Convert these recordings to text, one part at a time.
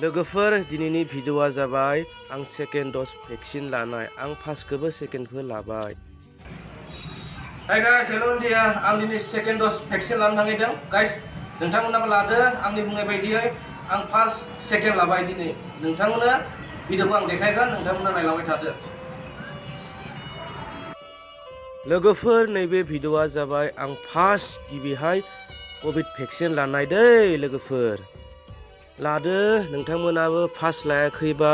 लोगोफोर दिनैनि भिडिअआ जाबाय आं सेकेन्ड द'ज भेक्सिन लानाय आं फार्स्टखौबो सेकेन्डखौ लाबाय। हाय गाइस हेल' इन्डिया आं दिनै सेकेन्ड द'ज भेक्सिन लानो थांदों गाइस नोंथांमोनाबो लादो आंनि बुंनाय बायदियै आं फार्स्ट सेकेन्ड लाबाय दिनै नोंथांमोना भिडिअखौ आं देखायगोन नोंथांमोना नायलांबाय थादो। लोगोफोर नैबे भिडिअआ जाबाय आं फार्स्ट गिबिहाय कभिड भेक्सिन लानाय दै लोगोफोर लादो नोंथांमोनाबो फार्स्ट लायाखैबा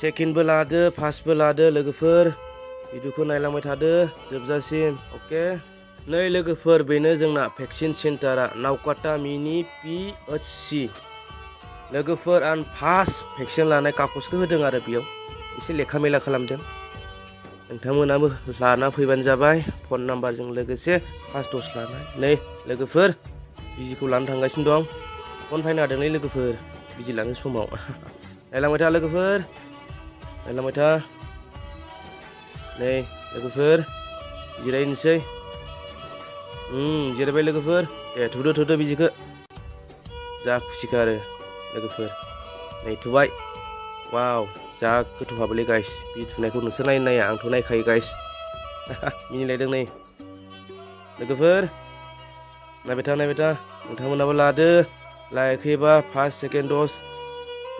सेकेन्डबो लादो फार्स्टबो लादो लोगोफोर भिडिअखौ नायलांबाय थादो जोबजासिम अके। नै लोगोफोर बेनो जोंना भेक्सिन सेन्टारा नावकाटा मिनि PHC लोगोफोर आं फार्स्ट भेक्सिन लानाय कागजखौ होदों आरो बेयाव एसे लेखा मेला खालामदों नोंथांमोनाबो लाना फैबानो जाबाय फन नाम्बारजों लोगोसे फार्स्ट द'ज लानाय। नै लोगोफोर बिजिखौ लानो थांगासिनो दं फन फायनो हादोंलै लोगोफोर बिजि लानो समाव नायलांबाय था लोगोफोर नायलांबाय था। नै लोगोफोर जिरायनोसै जिरायबाय लोगोफोर दे थुदो बिजिखौ जा खुसिखा आरो लोगोफोर नै थुबाय वाव जा गोथाव हाबोलै गाइस बिजि थुनायखौ नोंसोर नाया आंथ' नायखायो गाइस मिनिलायदों नै लोगोफोर नायबाय था नोंथांमोनाबो लादो लायाखैबा फार्स्ट सेकेन्ड द'ज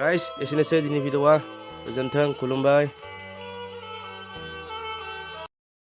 गाइस एसेनोसै दिनै भिडिअआ गोजोन्थों खुलुमबाय।